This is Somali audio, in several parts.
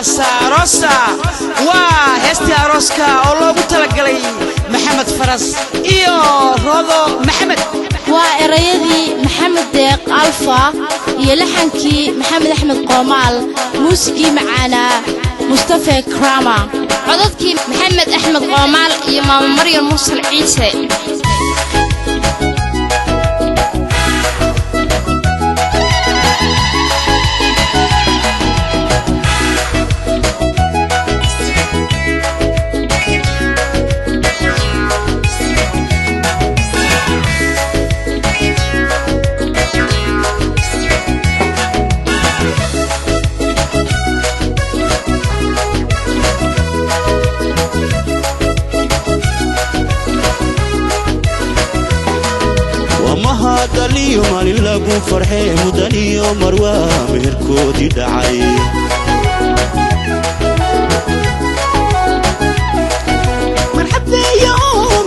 Aroosa aroosa waa heestii arooska oo loogu talagalay Maxamed Faras iyo Roodo Maxamed. Waa erayadii Maxamed Deeq Alfa iyo laxankii Maxamed Axmed Qoomaal, muusigii macaanaa Mustafe Krama, codadkii Maxamed Axmed Qoomaal iyo Maamo Maryam Mursal Ciise. Wamahadaliyo maalin lagu farxee, mudaniyo marwaa meherkoodii dhacay. Marxabeeyo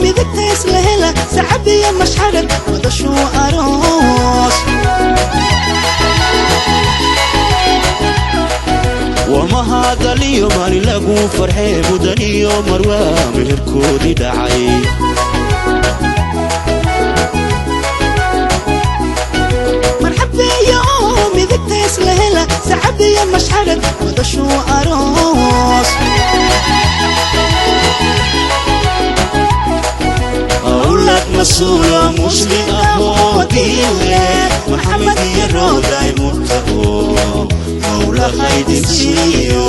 midigta isla hela, sacabiyo mashxarad madashuu aroos. Wamahadaliyo maalin lagu farxee, mudaniyo marwaa meherkoodii dhacay. Marxabeeyo midigta isla hela, sacabiyo mashxarad madashuu aroos. Awlad masuulo muslim ah oo diin leh, Maxamed iyo Rooday murtao, Mawla haydin siiyo.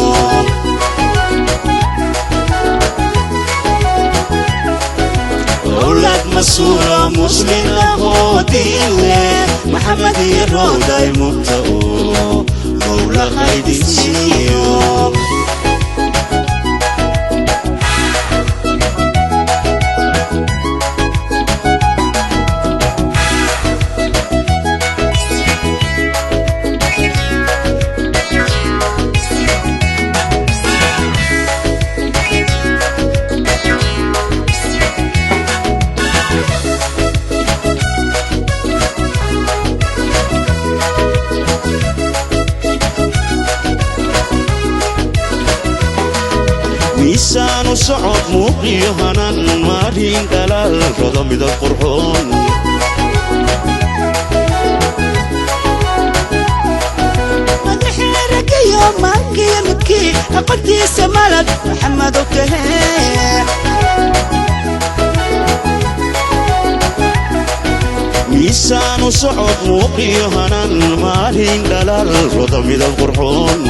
Awlad masuulo muslim ah oo diin leh, Maxamed iyo Rooday murtao, Mawla haydin siiyo. Miisaanu socod muuqiyo hanan, marin dhalaal rodo midab qurxoon. Madaxeeragiyo maankiyo midkii aqoontiisa malad Maxamedow tahe. Miisaanu socod muuqiyo hanan, marin dhalaal rodo midab qurxoon.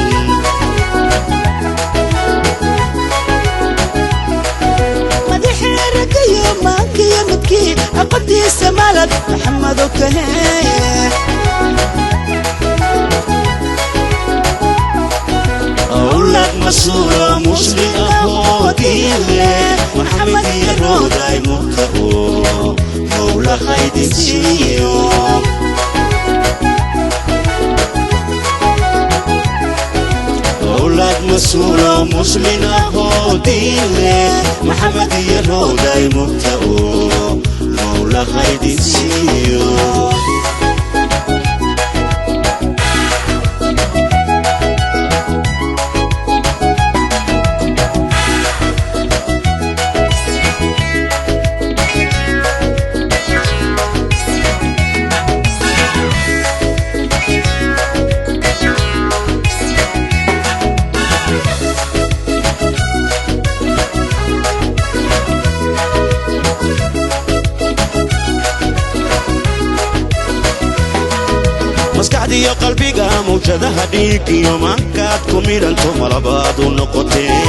Madaxeeragiyo maankiyo midkii aqoontiisa malad Maxamedow tahe. Awlad masuulo muslim ah oo diin leh, Maxamed iyo Rooday murtao, Mawla haydin siiyo. Awlad masuulo muslim ah oo diin leh, Maxamed iyo Rooday murtao, Mawla haydin siiyo. Maskaxdiiyo qalbiga mawjadaha dhiig iyo maankaad ku midhanto malabaad u noqotee.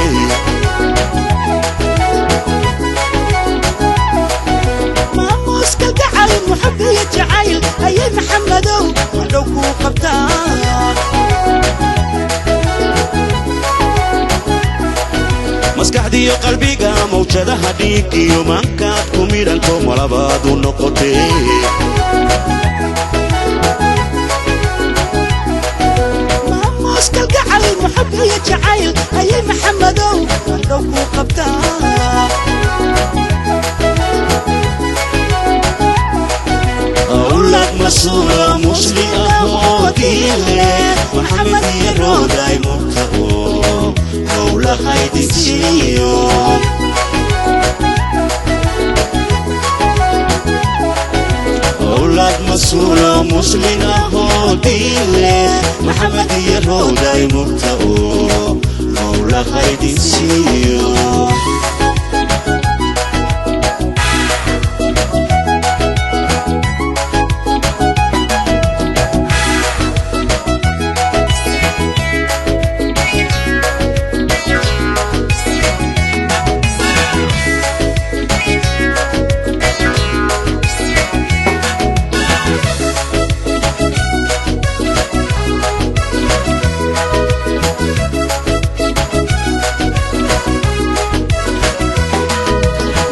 Maamuuska gacal, muxabiyo jacayl ayay Maxamedow madhow kuu qabtaa. Maskaxdiiyo qalbiga mawjadaha dhiig iyo maankaad ku midhanto malabaad u noqotee. Maamuuska gacal, muxabiyo jacayl ayay Maxamedow madhow kuu qabtaa. Awlad masuulo muslim ah oo diin leh, Maxamed iyo Rooday murtao, Mawlahaydin siiyo. Awlaad mas-uulo muslin ahoo diin leh, Maxamed iyo Rooday murta oo Mawlahaydin siiyo.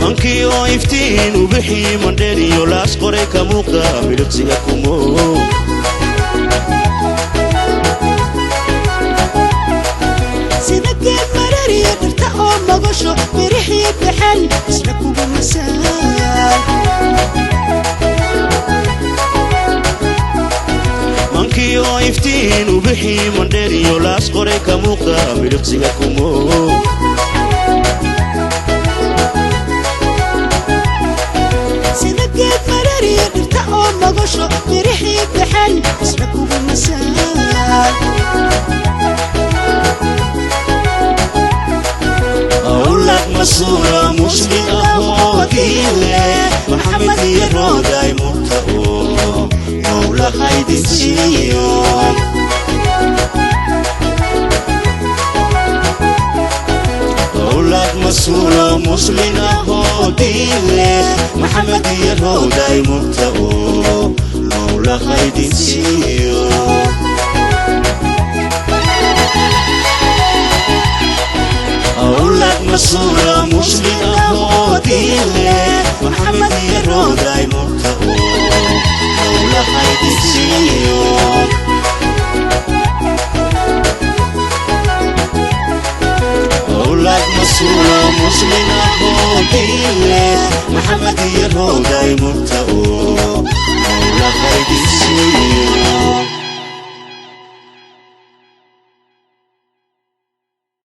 Mankii oo iftiin ubixii Mandheer iyo Laas Qoray ka muuqda midhiqsiga kumo. Sida geed marariya dhirta oo magasho, mirixii baxan isna kugu masaan. Mankii oo iftiin ubixii Mandheer iyo Laas Qoray ka muuqda midhiqsiga kumo. Sida geed marariya dhirta oo magasho, mirixii baxan isna kugu masaan. Awlaad mas-uulo muslim ahoo diin leh, Maxamed iyo Rooday murta oo Mawlahaydin siiyo. Awlaad mas-uulo muslim ahoo diin leh, Maxamed iyo Rooday murta oo Mawlahaydin siiyo. Awlaad mas-uulo muslim ahoo diin leh, Maxamed iyo Rooday murta oo Mawlahaydin siiyo. Awlaad mas-uulo muslim ahoo diin leh, Maxamed iyo Rooday murta oo Mawlahaydin siiyo.